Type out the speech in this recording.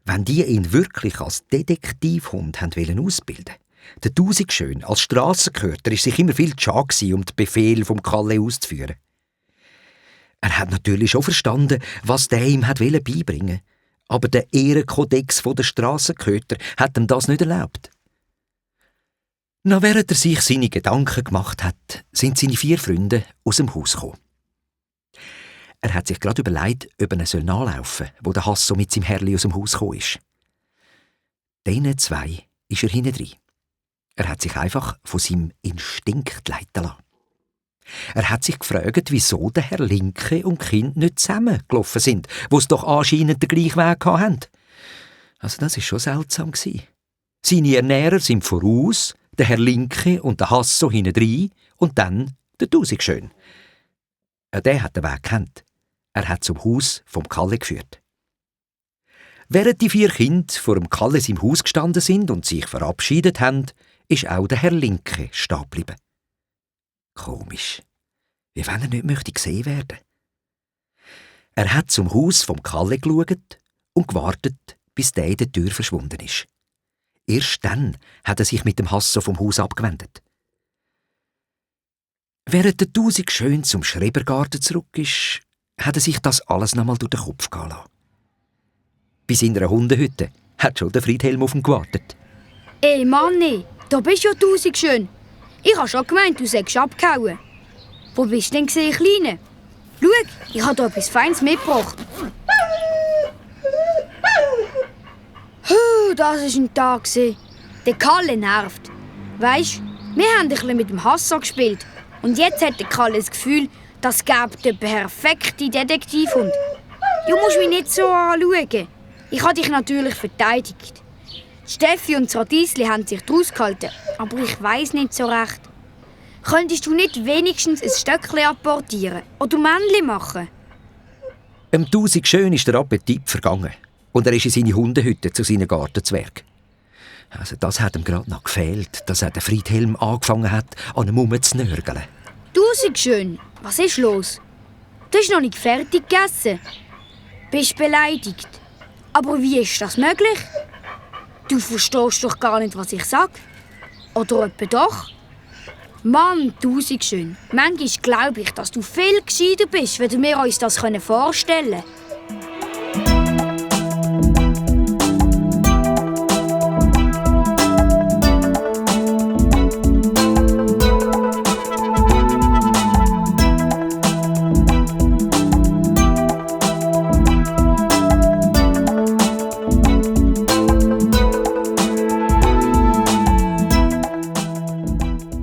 Wenn die ihn wirklich als Detektivhund ausbilden wollten, der Tausigschön als Strassenköter war sich immer viel zu schade, um den Befehl vom Kalle auszuführen. Er hat natürlich schon verstanden, was der ihm beibringen wollte, aber der Ehrenkodex der Strassenköter hat ihm das nicht erlaubt. Noch während er sich seine Gedanken gemacht hat, sind seine 4 Freunde aus dem Haus gekommen. Er hat sich gerade überlegt, ob er nachlaufen soll, wo der Hasso mit seinem Herrli aus dem Haus gekommen ist. Diesen 2 ist er hinten drin. Er hat sich einfach von seinem Instinkt leiten lassen. Er hat sich gefragt, wieso der Herr Linke und Kind nicht zusammengelaufen sind, wo sie doch anscheinend den gleichen Weg hatten. Also das war schon seltsam. Seine Ernährer sind voraus, der Herr Linke und der Hasso hinten drin und dann der Tausigschön. Der hat den Weg gekannt. Er hat zum Haus vom Kalle geführt. Während die 4 Kinder vor dem Kalle im Haus gestanden sind und sich verabschiedet haben, ist auch der Herr Linke stehen geblieben. Komisch, wie wenn er nicht möchte gesehen werden. Er hat zum Haus vom Kalle geschaut und gewartet, bis der in der Tür verschwunden ist. Erst dann hat er sich mit dem Hasso vom Haus abgewendet. Während der Tausigschön zum Schrebergarten zurück ist, hat er sich das alles nochmal durch den Kopf gehen lassen. Bei seiner Hundehütte hat schon der Friedhelm auf ihn gewartet. Ey Manni, da bist ja Tausigschön. Ich habe schon gemeint, du seist abgehauen. Wo bist du denn, Kleine? Schau, ich habe dir etwas Feines mitgebracht. Das war ein Tag. Der Kalle nervt. Weisst, wir haben ein bisschen mit dem Hasso gespielt. Und jetzt hat der Kalle das Gefühl, das gäbe der perfekte Detektivhund. Du musst mich nicht so anschauen. Ich habe dich natürlich verteidigt. Steffi und Radiesli haben sich draus gehalten, aber ich weiss nicht so recht. Könntest du nicht wenigstens ein Stöckchen apportieren oder Männchen machen? Dem Tausigschön ist der Appetit vergangen und er ist in seine Hundehütte zu seinen Gartenzwerg. Also das hat ihm gerade noch gefehlt, dass er den Friedhelm angefangen hat, an ihm rumzunörgeln. Tausigschön, was ist los? Du hast noch nicht fertig gegessen. Bist beleidigt. Aber wie ist das möglich? Du verstehst doch gar nicht, was ich sage. Oder etwa doch? Mann, Tausigschön, manchmal glaube ich, dass du viel gescheiter bist, wenn wir uns das vorstellen können.